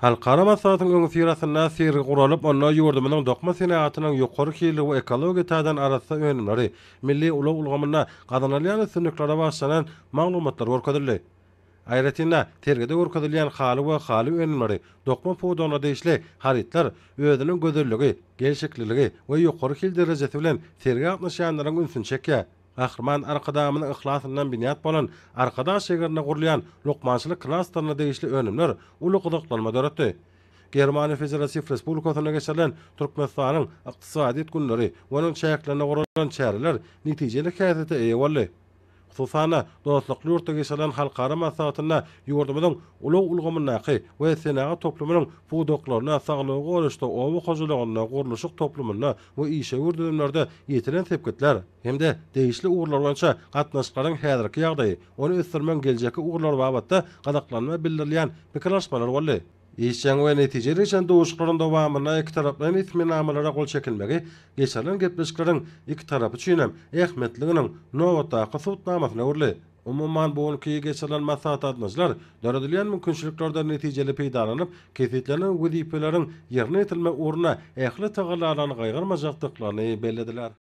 Halkara maslahatyň öňüsyrasynda sergi guralyp, onda ýurdumyzyň dokma senagatynyň ýokary hilli we ekologiýa taýdan arassa önümleri, milli ulag ulgamynda gazanylýan üstünliklere bagyşlanan maglumatlar görkezildi. Aýratyn-da, sergide görkezilýän haly we haly önümleri, dokma pudagyna degişli harytlar özüniň gözelligi, gelşikliligi we ýokary hil derejesi bilen sergä gatnaşýanlaryň ünsüni çekýär. Gahryman Arkadagymyzyň yhlasyndan binýat bolan Arkadag şägerinde gurulýan lukmançylyk klasterine degişli önümler uly gyzyklanma döretdi. Germaniýa Federatiw Respublikasynda geçirilen Türkmenistanyň Ykdysadyýet günleri we onuň çäklerinde guralan çäreler netijeli häsiýete eýe boldy. Hususan-da, dostlukly ýurtda geçirilen halkara maslahatynda ýurdumyzyň ulag ulgamyndaky we senagat toplumynyň pudaklarynda, saglygy goraýyşda, oba hojalygynda, gurluşyk toplumynda we işewür düzümlerde ýetilen sepgitler hem-de degişli ugurlar boýunça gatnaşyklaryň häzirki ýagdaýy, ony ösdürmegiň geljekki ugurlary babatda gyzyklanma bildirilýän pikir alyşmalar boldy. Işjeň we netijeli geçen duşuşyklaryň dowamynda ikitaraplaýyn resminamalara gol çekilmegi geçirilen gepleşikleriň iki tarap üçin hem ähmiýetliliginiň nobatdaky subutnamasyna öwrüldi. Umuman, bu günki geçirilen maslahata gatnaşyjylar döredilýän mümkinçiliklerden netijeli peýdalanyp, kesgitlenen wezipeleriň ýerine ýetirilmegi ugrunda ähli tagallalaryny gaýgyrmajakdyklaryny bellediler.